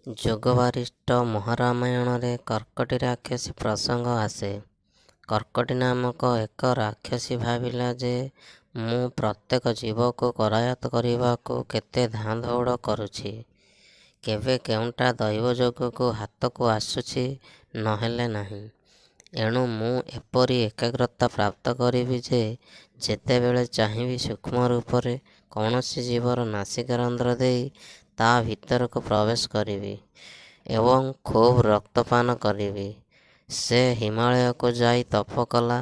ଯୋଗବାସିଷ୍ଠ ମହାରାମାୟଣରେ କର୍କଟୀ ରାକ୍ଷସୀ ପ୍ରସଙ୍ଗ ଆସେ। କର୍କଟୀ ନାମକ ଏକ ରାକ୍ଷସୀ ଭାବିଲା ଯେ ମୁଁ ପ୍ରତ୍ୟେକ ଜୀବକୁ କରାୟତ୍ତ କରିବାକୁ କେତେ ଧାଁ ଦଉଡ଼ କରୁଛି। କେବେ କେଉଁଟା ଦୈବଯୋଗକୁ ହାତକୁ ଆସୁଛି ନହେଲେ ନାହିଁ। ଏଣୁ ମୁଁ ଏପରି ଏକାଗ୍ରତା ପ୍ରାପ୍ତ କରିବି ଯେ ଯେତେବେଳେ ଚାହିଁବି ସୂକ୍ଷ୍ମ ରୂପରେ କୌଣସି ଜୀବର ନାସିକା ରନ୍ଧ୍ର ଦେଇ ତା' ଭିତରକୁ ପ୍ରବେଶ କରିବି ଏବଂ ଖୁବ୍ ରକ୍ତପାନ କରିବି। ସେ ହିମାଳୟକୁ ଯାଇ ତପ କଲା।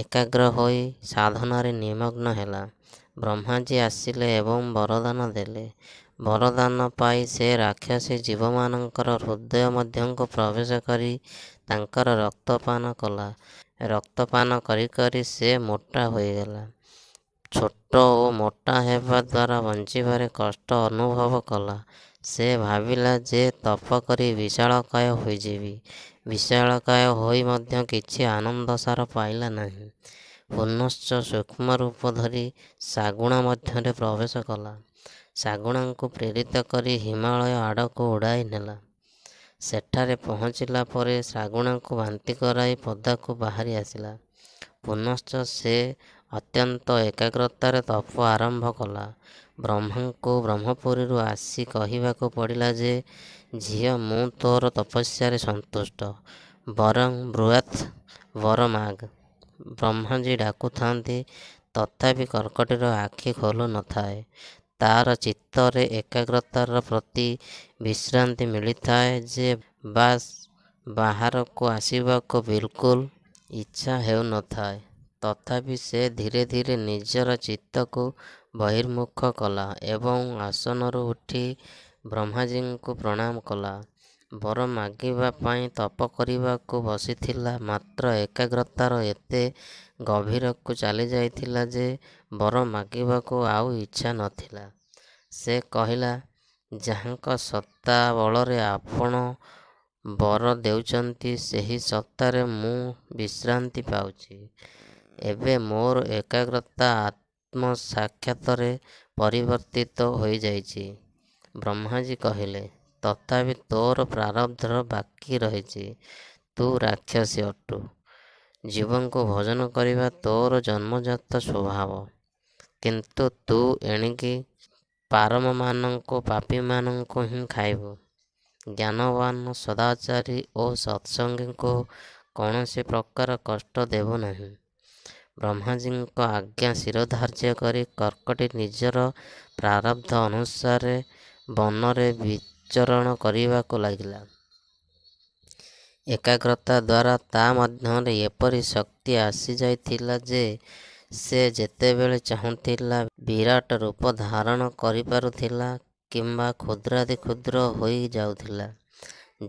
ଏକାଗ୍ର ହୋଇ ସାଧନାରେ ନିମଗ୍ନ ହେଲା। ବ୍ରହ୍ମାଜୀ ଆସିଲେ ଏବଂ ବରଦାନ ଦେଲେ। ବରଦାନ ପାଇ ସେ ରାକ୍ଷସୀ ଜୀବମାନଙ୍କର ହୃଦୟ ମଧ୍ୟକୁ ପ୍ରବେଶ କରି ତାଙ୍କର ରକ୍ତପାନ କଲା। ରକ୍ତପାନ କରି କରି ସେ ମୋଟା ହୋଇଗଲା। ଛୋଟ ଓ ମୋଟା ହେବା ଦ୍ୱାରା ବଞ୍ଚିବାରେ କଷ୍ଟ ଅନୁଭବ କଲା। ସେ ଭାବିଲା ଯେ ତପ କରି ବିଶାଳକାୟ ହୋଇଯିବି। ବିଶାଳକାୟ ହୋଇ ମଧ୍ୟ କିଛି ଆନନ୍ଦସାର ପାଇଲା ନାହିଁ। ପୁନଶ୍ଚ ସୂକ୍ଷ୍ମ ରୂପ ଧରି ଶାଗୁଣା ମଧ୍ୟରେ ପ୍ରବେଶ କଲା। ଶାଗୁଣାଙ୍କୁ ପ୍ରେରିତ କରି ହିମାଳୟ ଆଡ଼କୁ ଉଡ଼ାଇ ନେଲା। ସେଠାରେ ପହଞ୍ଚିଲା ପରେ ଶାଗୁଣାକୁ ବାନ୍ତି କରାଇ ପଦାକୁ ବାହାରି ଆସିଲା। ପୁନଶ୍ଚ ସେ ଅତ୍ୟନ୍ତ ଏକାଗ୍ରତାରେ ତପ ଆରମ୍ଭ କଲା। ବ୍ରହ୍ମାଙ୍କୁ ବ୍ରହ୍ମପୁରୀରୁ ଆସି କହିବାକୁ ପଡ଼ିଲା ଯେ ଝିଅ, ମୁଁ ତୋର ତପସ୍ୟାରେ ସନ୍ତୁଷ୍ଟ। ବରଂ ବ୍ରୂୟାତ୍, ବର ମାଗ। ବ୍ରହ୍ମାଜୀ ଡାକୁଥାନ୍ତି, ତଥାପି କର୍କଟୀର ଆଖି ଖୋଲୁ ନଥାଏ। ତା'ର ଚିତ୍ତରେ ଏକାଗ୍ରତାର ପ୍ରତି ବିଶ୍ରାନ୍ତି ମିଳିଥାଏ ଯେ ବାସ୍, ବାହାରକୁ ଆସିବାକୁ ବିଲ୍କୁଲ୍ ଇଚ୍ଛା ହେଉନଥାଏ। ତଥାପି ସେ ଧୀରେ ଧୀରେ ନିଜର ଚିତ୍ତକୁ ବହିର୍ମୁଖ କଲା ଏବଂ ଆସନରୁ ଉଠି ବ୍ରହ୍ମାଜୀଙ୍କୁ ପ୍ରଣାମ କଲା। ବର ମାଗିବା ପାଇଁ ତପ କରିବାକୁ ବସିଥିଲା, ମାତ୍ର ଏକାଗ୍ରତାର ଏତେ ଗଭୀରକୁ ଚାଲିଯାଇଥିଲା ଯେ ବର ମାଗିବାକୁ ଆଉ ଇଚ୍ଛା ନଥିଲା। ସେ କହିଲା, ଯାହାଙ୍କ ସତ୍ତା ବଳରେ ଆପଣ ବର ଦେଉଛନ୍ତି, ସେହି ସତ୍ତାରେ ମୁଁ ବିଶ୍ରାନ୍ତି ପାଉଛି। ଏବେ ମୋର ଏକାଗ୍ରତା ଆତ୍ମସାକ୍ଷାତରେ ପରିବର୍ତ୍ତିତ ହୋଇଯାଇଛି। ବ୍ରହ୍ମାଜୀ କହିଲେ, ତଥାପି ତୋର ପ୍ରାରବ୍ଧ ବାକି ରହିଛି। ତୁ ରାକ୍ଷସୀ ଅଟୁ। ଜୀବଙ୍କୁ ଭୋଜନ କରିବା ତୋର ଜନ୍ମଜାତ ସ୍ୱଭାବ। କିନ୍ତୁ ତୁ ଏଣିକି ପାରମମାନଙ୍କୁ, ପାପୀମାନଙ୍କୁ ହିଁ ଖାଇବୁ। ଜ୍ଞାନବାନ, ସଦାଚାରୀ ଓ ସତ୍ସଙ୍ଗୀଙ୍କୁ କୌଣସି ପ୍ରକାର କଷ୍ଟ ଦେବୁ ନାହିଁ। ବ୍ରହ୍ମାଜୀଙ୍କ ଆଜ୍ଞା ଶିରୋଧାର୍ଯ୍ୟ କରି କର୍କଟୀ ନିଜର ପ୍ରାରବ୍ଧ ଅନୁସାରେ ବନରେ ବିଚରଣ କରିବାକୁ ଲାଗିଲା। ଏକାଗ୍ରତା ଦ୍ୱାରା ତା' ମଧ୍ୟରେ ଏପରି ଶକ୍ତି ଆସିଯାଇଥିଲା ଯେ ସେ ଯେତେବେଳେ ଚାହୁଁଥିଲା ବିରାଟ ରୂପ ଧାରଣ କରିପାରୁଥିଲା କିମ୍ବା କ୍ଷୁଦ୍ରାତିକ୍ଷୁଦ୍ର ହୋଇ ଯାଉଥିଲା।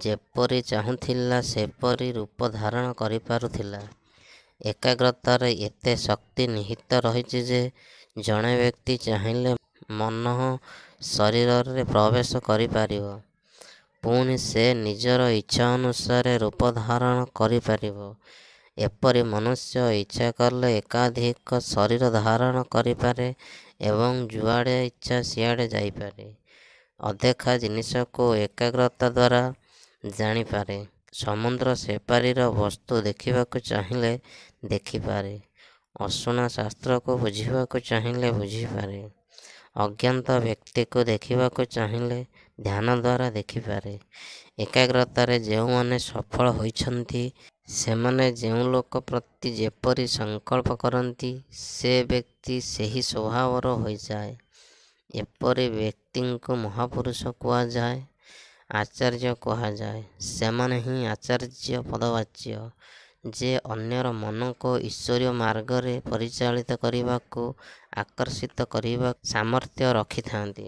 ଯେପରି ଚାହୁଁଥିଲା ସେପରି ରୂପ ଧାରଣ କରିପାରୁଥିଲା। ଏକାଗ୍ରତାରେ ଏତେ ଶକ୍ତି ନିହିତ ରହିଛି ଯେ ଜଣେ ବ୍ୟକ୍ତି ଚାହିଁଲେ ମନଃ ଶରୀରରେ ପ୍ରବେଶ କରିପାରିବ। ପୁଣି ସେ ନିଜର ଇଚ୍ଛା ଅନୁସାରେ ରୂପ ଧାରଣ କରିପାରିବ। ଏପରି ମନୁଷ୍ୟ ଇଚ୍ଛା କଲେ ଏକାଧିକ ଶରୀର ଧାରଣ କରିପାରେ ଏବଂ ଯୁଆଡ଼େ ଇଚ୍ଛା ସିଆଡ଼େ ଯାଇପାରେ। ଅଦେଖା ଜିନିଷକୁ ଏକାଗ୍ରତା ଦ୍ୱାରା ଜାଣିପାରେ। ସମୁଦ୍ର ସେପାରିର ବସ୍ତୁ ଦେଖିବାକୁ ଚାହିଁଲେ ଦେଖିପାରେ। ଅଶୁଣା ଶାସ୍ତ୍ରକୁ ବୁଝିବାକୁ ଚାହିଁଲେ ବୁଝିପାରେ। ଅଜ୍ଞାତ ବ୍ୟକ୍ତିକୁ ଦେଖିବାକୁ ଚାହିଁଲେ ଧ୍ୟାନ ଦ୍ୱାରା ଦେଖିପାରେ। ଏକାଗ୍ରତାରେ ଯେଉଁମାନେ ସଫଳ ହୋଇଛନ୍ତି, ସେମାନେ ଯେଉଁ ଲୋକ ପ୍ରତି ଯେପରି ସଂକଳ୍ପ କରନ୍ତି, ସେ ବ୍ୟକ୍ତି ସେହି ସ୍ୱଭାବର ହୋଇଯାଏ। ଏପରି ବ୍ୟକ୍ତିଙ୍କୁ ମହାପୁରୁଷ କୁହାଯାଏ, ଆଚାର୍ଯ୍ୟ କୁହାଯାଏ। ସେମାନେ ହିଁ ଆଚାର୍ଯ୍ୟ ପଦବାଚ୍ୟ, ଯେ ଅନ୍ୟର ମନକୁ ଈଶ୍ୱରୀୟ ମାର୍ଗରେ ପରିଚାଳିତ କରିବାକୁ, ଆକର୍ଷିତ କରିବାକୁ ସାମର୍ଥ୍ୟ ରଖିଥାନ୍ତି।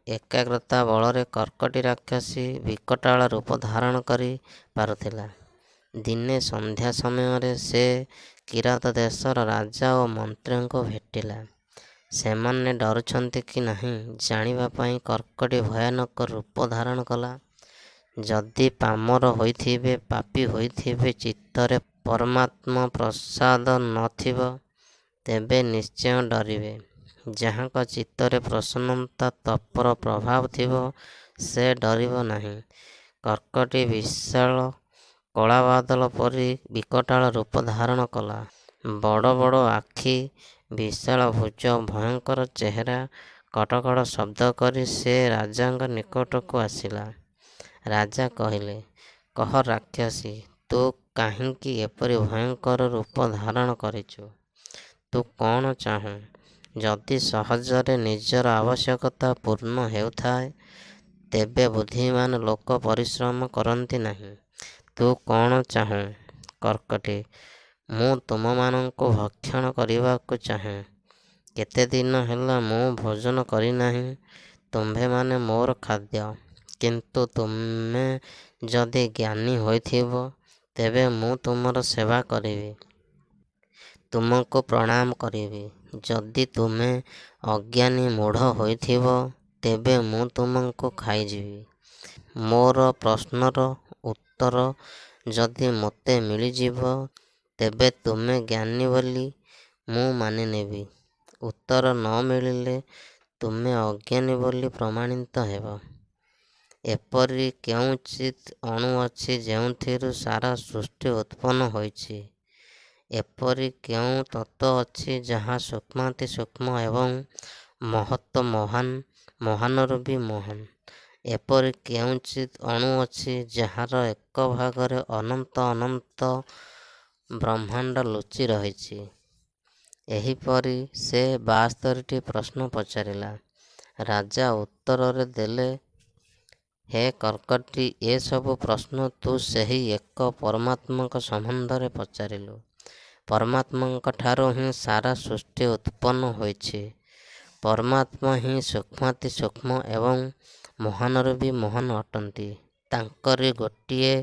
ଏକାଗ୍ରତା ବଳରେ କର୍କଟୀ ରାକ୍ଷସୀ ବିକଟାଳ ରୂପ ଧାରଣ କରି ପାରୁଥିଲା। ଦିନେ ସନ୍ଧ୍ୟା ସମୟରେ ସେ କିରାତ ଦେଶର ରାଜା ଓ ମନ୍ତ୍ରୀଙ୍କୁ ଭେଟିଲା। ସେମାନେ ଡରୁଛନ୍ତି କି ନାହିଁ ଜାଣିବା ପାଇଁ କର୍କଟୀ ଭୟାନକ ରୂପ ଧାରଣ କଲା। ଯଦି ପାମର ହୋଇଥିବେ, ପାପୀ ହୋଇଥିବେ, ଚିତ୍ତରେ ପରମାତ୍ମ ପ୍ରସାଦ ନ ଥିବ, ତେବେ ନିଶ୍ଚୟ ଡରିବେ। ଯାହାଙ୍କ ଚିତ୍ତରେ ପ୍ରସନ୍ନତା ତପର ପ୍ରଭାବ ଥିବ, ସେ ଡରିବ ନାହିଁ। କର୍କଟୀ ବିଶାଳ କଳାବାଦଲ ପରି ବିକଟାଳ ରୂପ ଧାରଣ କଲା। ବଡ଼ ବଡ଼ ଆଖି, ବିଶାଳ ଭୁଜ, ଭୟଙ୍କର ଚେହେରା, କଟକଟ ଶବ୍ଦ କରି ସେ ରାଜାଙ୍କ ନିକଟକୁ ଆସିଲା। ରାଜା କହିଲେ, କହ ରାକ୍ଷସୀ, ତୁ କାହିଁକି ଏପରି ଭୟଙ୍କର ରୂପ ଧାରଣ କରିଛୁ? ତୁ କ'ଣ ଚାହୁଁ? ଯଦି ସହଜରେ ନିଜର ଆବଶ୍ୟକତା ପୂର୍ଣ୍ଣ ହେଉଥାଏ, ତେବେ ବୁଦ୍ଧିମାନ ଲୋକ ପରିଶ୍ରମ କରନ୍ତି ନାହିଁ। ତୁ କ'ଣ ଚାହୁଁ? କର୍କଟୀ, ମୁଁ ତୁମମାନଙ୍କୁ ଭକ୍ଷଣ କରିବାକୁ ଚାହେଁ। କେତେଦିନ ହେଲା ମୁଁ ଭୋଜନ କରିନାହିଁ। ତୁମ୍ଭେମାନେ ମୋର ଖାଦ୍ୟ। କିନ୍ତୁ ତୁମେ ଯଦି ଜ୍ଞାନୀ ହୋଇଥିବ, ତେବେ ମୁଁ ତୁମର ସେବା କରିବି। ତୁମକୁ ପ୍ରଣାମ କରିବି। ଯଦି ତୁମେ ଅଜ୍ଞାନୀ ମୂଢ଼ ହୋଇଥିବ, ତେବେ ମୁଁ ତୁମକୁ ଖାଇଯିବି। ମୋର ପ୍ରଶ୍ନର ଉତ୍ତର ଯଦି ମୋତେ ମିଳିଯିବ, ତେବେ ତୁମେ ଜ୍ଞାନୀ ବୋଲି ମୁଁ ମାନିନେବି। ଉତ୍ତର ନ ମିଳିଲେ ତୁମେ ଅଜ୍ଞାନୀ ବୋଲି ପ୍ରମାଣିତ ହେବ। ଏପରି କେଉଁଚିତ୍ ଅଣୁ ଅଛି ଯେଉଁଥିରୁ ସାରା ସୃଷ୍ଟି ଉତ୍ପନ୍ନ ହୋଇଛି? ଏପରି କେଉଁ ତତ୍ତ୍ୱ ଅଛି ଯାହା ସୂକ୍ଷ୍ମାତିସୂକ୍ଷ୍ମ ଏବଂ ମହତ୍ ମହାନ୍, ମହାନରୁ ବି ମହାନ୍? ଏପରି କେଉଁଚିତ୍ ଅଣୁ ଅଛି ଯାହାର ଏକ ଭାଗରେ ଅନନ୍ତ ଅନନ୍ତ ବ୍ରହ୍ମାଣ୍ଡ ଲୁଚି ରହିଛି? ଏହିପରି ସେ 72ଟି ପ୍ରଶ୍ନ ପଚାରିଲା। ରାଜା ଉତ୍ତରରେ ଦେଲେ, ହେ କର୍କଟୀ, ଏସବୁ ପ୍ରଶ୍ନ ତୁ ସେହି ଏକ ପରମାତ୍ମାଙ୍କ ସମ୍ବନ୍ଧରେ ପଚାରିଲୁ। ପରମାତ୍ମାଙ୍କଠାରୁ ହିଁ ସାରା ସୃଷ୍ଟି ଉତ୍ପନ୍ନ ହୋଇଛି। ପରମାତ୍ମା ହିଁ ସୂକ୍ଷ୍ମାତିସୂକ୍ଷ୍ମ ଏବଂ ମହାନରୁ ବି ମହାନ୍ ଅଟନ୍ତି। ତାଙ୍କରି ଗୋଟିଏ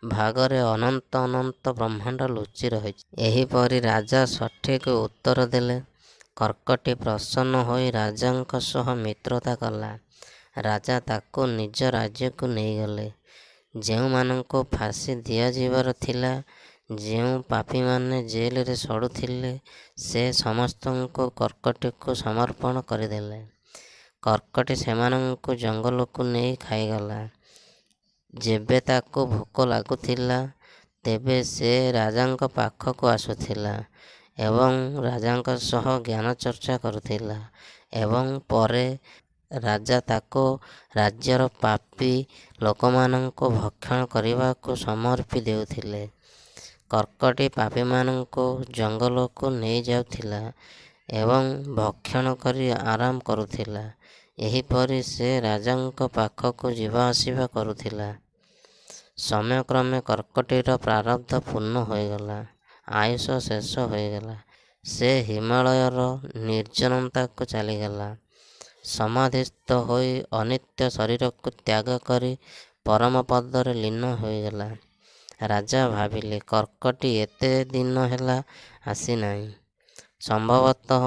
ଭାଗରେ ଅନନ୍ତ ଅନନ୍ତ ବ୍ରହ୍ମାଣ୍ଡ ଲୁଚି ରହିଛି। ଏହିପରି ରାଜା ସଠିକ୍ ଉତ୍ତର ଦେଲେ। କର୍କଟୀ ପ୍ରସନ୍ନ ହୋଇ ରାଜାଙ୍କ ସହ ମିତ୍ରତା କଲା। ରାଜା ତାକୁ ନିଜ ରାଜ୍ୟକୁ ନେଇଗଲେ। ଯେଉଁମାନଙ୍କୁ ଫାଶୀ ଦିଆଯିବାର ଥିଲା, ଯେଉଁ ପାପୀମାନେ ଜେଲରେ ସଢ଼ୁଥିଲେ, ସେ ସମସ୍ତଙ୍କୁ କର୍କଟୀକୁ ସମର୍ପଣ କରିଦେଲେ। କର୍କଟୀ ସେମାନଙ୍କୁ ଜଙ୍ଗଲକୁ ନେଇ ଖାଇଗଲା। ଯେବେ ତାକୁ ଭୋକ ଲାଗୁଥିଲା, ତେବେ ସେ ରାଜାଙ୍କ ପାଖକୁ ଆସୁଥିଲା ଏବଂ ରାଜାଙ୍କ ସହ ଜ୍ଞାନଚର୍ଚ୍ଚା କରୁଥିଲା ଏବଂ ପରେ ରାଜା ତାକୁ ରାଜ୍ୟର ପାପୀ ଲୋକମାନଙ୍କୁ ଭକ୍ଷଣ କରିବାକୁ ସମର୍ପି ଦେଉଥିଲେ। କର୍କଟୀ ପାପୀମାନଙ୍କୁ ଜଙ୍ଗଲକୁ ନେଇଯାଉଥିଲା ଏବଂ ଭକ୍ଷଣ କରି ଆରାମ କରୁଥିଲା। ଏହିପରି ସେ ରାଜାଙ୍କ ପାଖକୁ ଯିବାଆସିବା କରୁଥିଲା। ସମୟକ୍ରମେ କର୍କଟୀର ପ୍ରାରବ୍ଧ ପୂର୍ଣ୍ଣ ହୋଇଗଲା। ଆୟୁଷ ଶେଷ ହୋଇଗଲା। ସେ ହିମାଳୟର ନିର୍ଜନତାକୁ ଚାଲିଗଲା। ସମାଧିସ୍ଥ ହୋଇ ଅନିତ୍ୟ ଶରୀରକୁ ତ୍ୟାଗ କରି ପରମପଦରେ ଲୀନ ହୋଇଗଲା। ରାଜା ଭାବିଲେ, କର୍କଟୀ ଏତେ ଦିନ ହେଲା ଆସିନାହିଁ। ସମ୍ଭବତଃ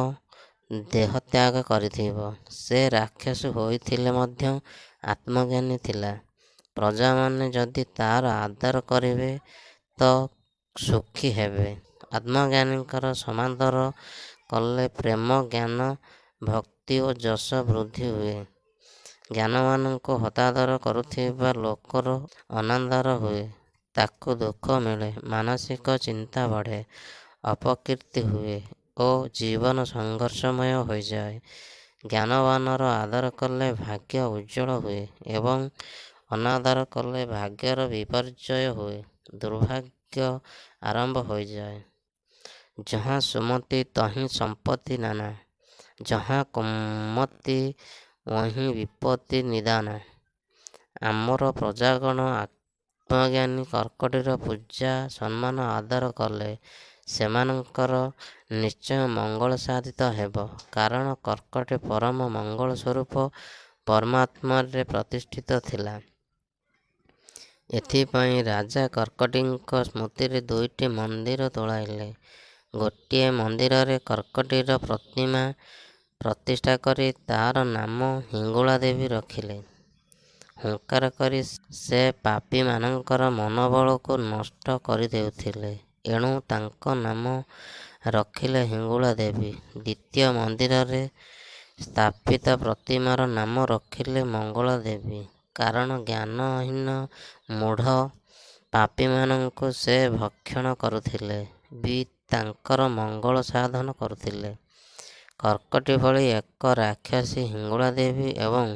ଦେହତ୍ୟାଗ କରିଥିବ। ସେ ରାକ୍ଷସ ହୋଇଥିଲେ ମଧ୍ୟ ଆତ୍ମଜ୍ଞାନୀ ଥିଲା। ପ୍ରଜାମାନେ ଯଦି ତା'ର ଆଦର କରିବେ ତ ସୁଖୀ ହେବେ। ଆତ୍ମଜ୍ଞାନୀଙ୍କର ସମାଦର କଲେ ପ୍ରେମ, ଜ୍ଞାନ, ଭକ୍ତି ଓ ଯଶ ବୃଦ୍ଧି ହୁଏ। ଜ୍ଞାନବାନଙ୍କୁ ହତାଦର କରୁଥିବା ଲୋକର ଅନାଦର ହୁଏ। ତାକୁ ଦୁଃଖ ମିଳେ, ମାନସିକ ଚିନ୍ତା ବଢ଼େ, ଅପକୀର୍ତ୍ତି ହୁଏ ଓ ଜୀବନ ସଂଘର୍ଷମୟ ହୋଇଯାଏ। ଜ୍ଞାନବାନର ଆଦର କଲେ ଭାଗ୍ୟ ଉଜ୍ଜ୍ୱଳ ହୁଏ ଏବଂ ଅନାଦର କଲେ ଭାଗ୍ୟର ବିପର୍ଯ୍ୟୟ ହୁଏ, ଦୁର୍ଭାଗ୍ୟ ଆରମ୍ଭ ହୋଇଯାଏ। ଯହାଁ ସୁମତି ତହିଁ ସମ୍ପତ୍ତି ନାନା, ଯହାଁ କୁମତି ଓହିଁ ବିପତ୍ତି ନିଦାନ। ଆମର ପ୍ରଜାଗଣ ଆତ୍ମଜ୍ଞାନୀ କର୍କଟୀର ପୂଜା, ସମ୍ମାନ, ଆଦର କଲେ ସେମାନଙ୍କର ନିଶ୍ଚୟ ମଙ୍ଗଳ ସାଧିତ ହେବ। କାରଣ କର୍କଟୀ ପରମ ମଙ୍ଗଳସ୍ୱରୂପ ପରମାତ୍ମାରେ ପ୍ରତିଷ୍ଠିତ ଥିଲା। ଏଥିପାଇଁ ରାଜା କର୍କଟୀଙ୍କ ସ୍ମୃତିରେ ଦୁଇଟି ମନ୍ଦିର ତୋଳାଇଲେ। ଗୋଟିଏ ମନ୍ଦିରରେ କର୍କଟୀର ପ୍ରତିମା ପ୍ରତିଷ୍ଠା କରି ତା'ର ନାମ ହିଙ୍ଗୁଳା ଦେବୀ ରଖିଲେ। ହୁଙ୍କାର କରି ସେ ପାପୀମାନଙ୍କର ମନୋବଳକୁ ନଷ୍ଟ କରିଦେଉଥିଲେ। ଏଣୁ ତାଙ୍କ ନାମ ରଖିଲେ ହିଙ୍ଗୁଳା ଦେବୀ। ଦ୍ୱିତୀୟ ମନ୍ଦିରରେ ସ୍ଥାପିତ ପ୍ରତିମାର ନାମ ରଖିଲେ ମଙ୍ଗଳା ଦେବୀ। କାରଣ ଜ୍ଞାନହୀନ ମୂଢ଼ ପାପୀମାନଙ୍କୁ ସେ ଭକ୍ଷଣ କରୁଥିଲେ ବି ତାଙ୍କର ମଙ୍ଗଳ ସାଧନ କରୁଥିଲେ। କର୍କଟୀ ଭଳି ଏକ ରାକ୍ଷସୀ ହିଙ୍ଗୁଳାଦେବୀ ଏବଂ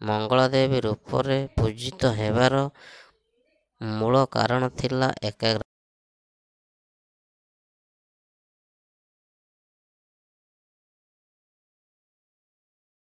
ମଙ୍ଗଳାଦେବୀ ରୂପରେ ପୂଜିତ ହେବାର ମୂଳ କାରଣ ଥିଲା ଏକାଗ୍ରତା।